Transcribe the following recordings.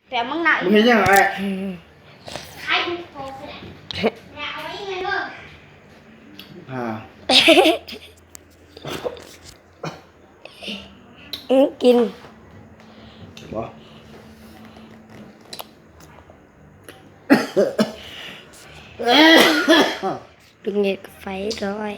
ແປມາງໜ້າ ມຶງເຮັດຫຍັງອ້າຍ? ຂາຍຂອງເອົາໄວ້ໃນເບິ່ງ ອ່າ ອືມ ກິນ ບໍ່ ເປັນເຫດກັບໄຟດ້ອຍ.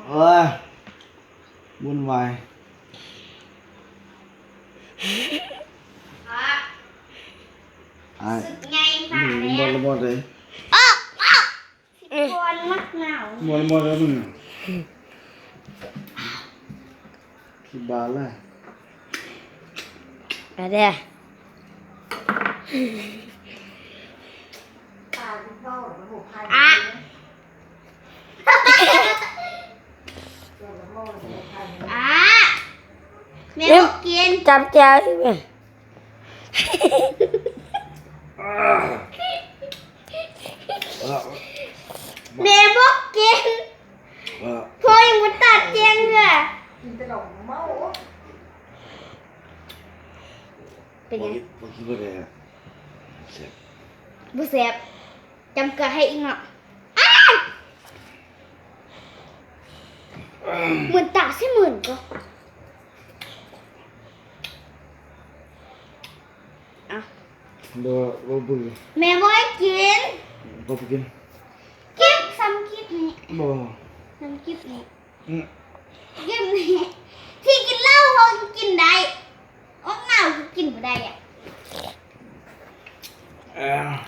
ເອີຍ ວຸ້ນວາຍ ອ້າຍ ສຶກໃຫຍ່ມາແລ້ວ ບໍ່ລະໝົດເລີຍ ອອກ ອອກ ສິບກ່ອນມັກໜາວ ບໍ່ລະໝົດເລີຍ ມຶງ ຄິດບາດລະ ມາເດີ້ ອາ ອາ ແມ່ບໍ່ກິນ ຈັບແຈວອີກແມ່ ແມ່ບໍ່ກິນ ພໍ່ຍັງບໍ່ຕັດແຈງເທື່ອ ກິນແຕ່ດອກເມົາ ເປັນຫຍັງ? ບໍ່ກິນ ບໍ່ກິນບໍ່ໄດ້ອະ ແຊບ ບໍ່ແຊບ ຈຳເກືອໃຫ້ອີກເນາະ ອ້າ ໝືນຕາຊິໝືນກໍ ເອົາ ບໍ່ ບໍ່ເບື່ອ ແມ່ບໍ່ໃຫ້ກິນ ບໍ່ໄປກິນ ກິນ ຊ້ຳກິນນີ້ ບໍ່ ຊ້ຳກິນນີ້ ອືມ ກິນນີ້ ທີ່ກິນເຫຼົ້າເຮົາກິນໄດ້ ອອກໜາວຄືກິນບໍ່ໄດ້ອະ ເອີ.